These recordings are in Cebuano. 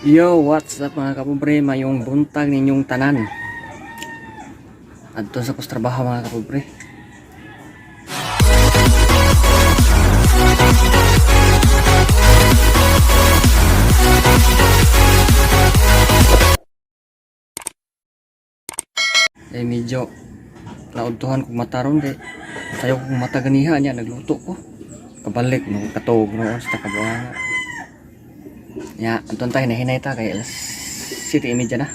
Yo, what's up, mga kapobre? Mayong buntag ninyong tanan. Adto sa kos trabaho, mga kapobre. Eh medyo naudtuhan kong mata ron kay sayo kong mata ganiha niya nagluto ko. Kabalik no katog noon sa kabuanga. Ya, anton tayo nahinay ta kay alas 7:30 na.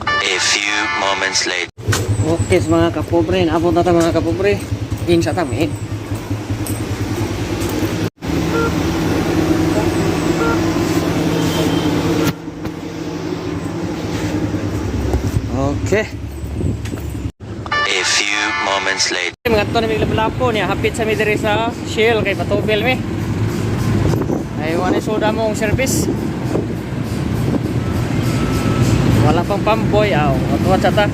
A few moments later. Okay, sa mga kapobre, naabot na ta, mga kapobre. Insa ta, men. Okay. A few moments later. Mga to na may lapo niya, hapit sa mi diri sa Shell kay patubil mi. Ay wala soda mong service. Wala pang pamboy aw. Atuwa sa ta.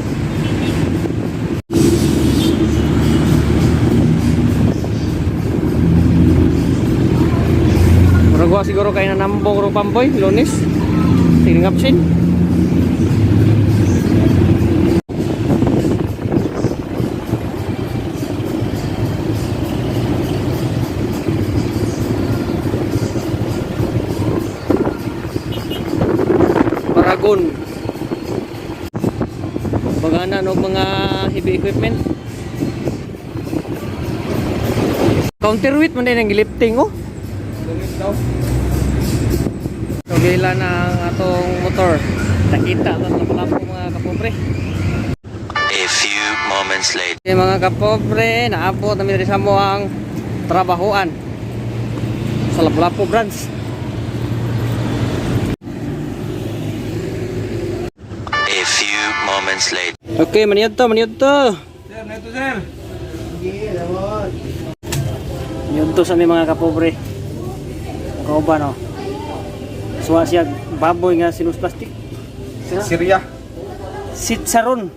Murag wa siguro kay nanambong ro pamboy Lunes. Tingapsin. Paragon. Bagana no mga heavy equipment. Counterweight man din ang lifting oh. So gila na ang atong motor. Nakita ta sa lapo mga kapobre. A few moments later. Okay, mga kapobre, naabot na mi diri sa mo ang trabahoan sa Lapu-Lapu branch. A few moments later. Okay, maniod to, maniod to. Sir, neto sir. Maniod to sa mi, mga kapobre. Kauban no. Suwa siya baboy nga sinus plastic. Syria. Sitsaron.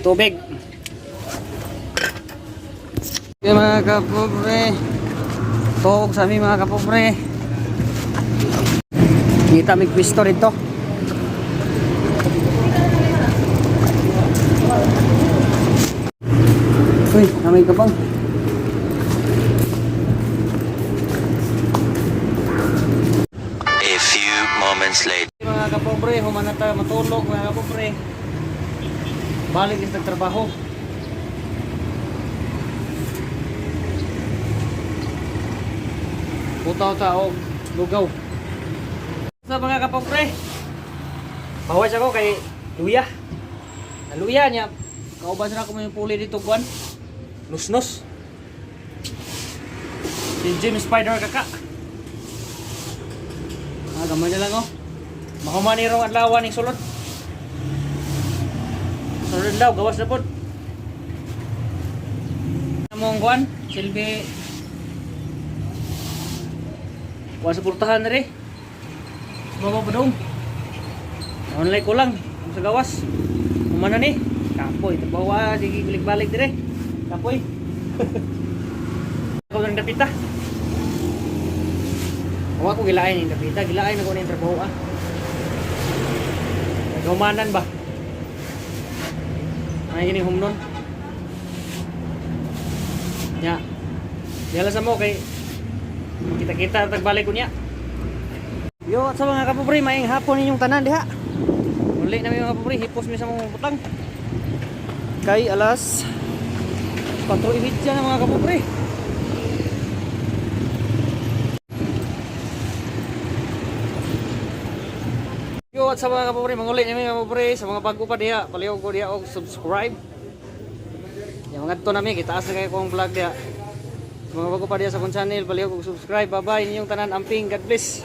Tubig. Okay, mga kapobre. Tuog sa amin, mga kapobre. Kita may pwesto rito. Uy, namay ka bang? A few moments later. Mga kapobre, humana tayo matulog, mga kapobre. Balik is nagtrabaho. Putaw ta og lugaw. Sa mga kapobre, bawas ako kay luya. Naluya niya. Kauban sa ako may puli dito kuan. Nusnos. Si Jim Spider kaka. Ah, gamay na lang oh. Mahuman ni rong adlaw ning sulod. Sulod daw gawas na pod. Among kuan, silbi wa suportahan diri. Sumama pa dong. Online ko lang ang sa gawas. Humana ni. Kapoy, tabawa sige balik-balik dire. Kapoy. Ako nang dapita. Wa ko gilain ning dapita, gilain ako ning trabaho ah. Naghumanan ba? Ay gini humnon. Nya. Yala sa mo kay kita-kita tagbalik ko niya. Yo, at sa mga kapobre, maayong hapon ninyong tanan diha. Uli na mi, mga kapobre, hipos mi sa mga butang. Kay alas 4:30 na, mga kapobre. Yo, at sa mga kapobre, manguli na mi, mga kapobre, sa mga bago pa diha, palihog ko diha og subscribe. Yung mga to nami, kitaas na kayo kong vlog diha. Sa mga bago pa diha sa akong channel, palihog og subscribe. Bye-bye ninyong tanan, amping, God bless.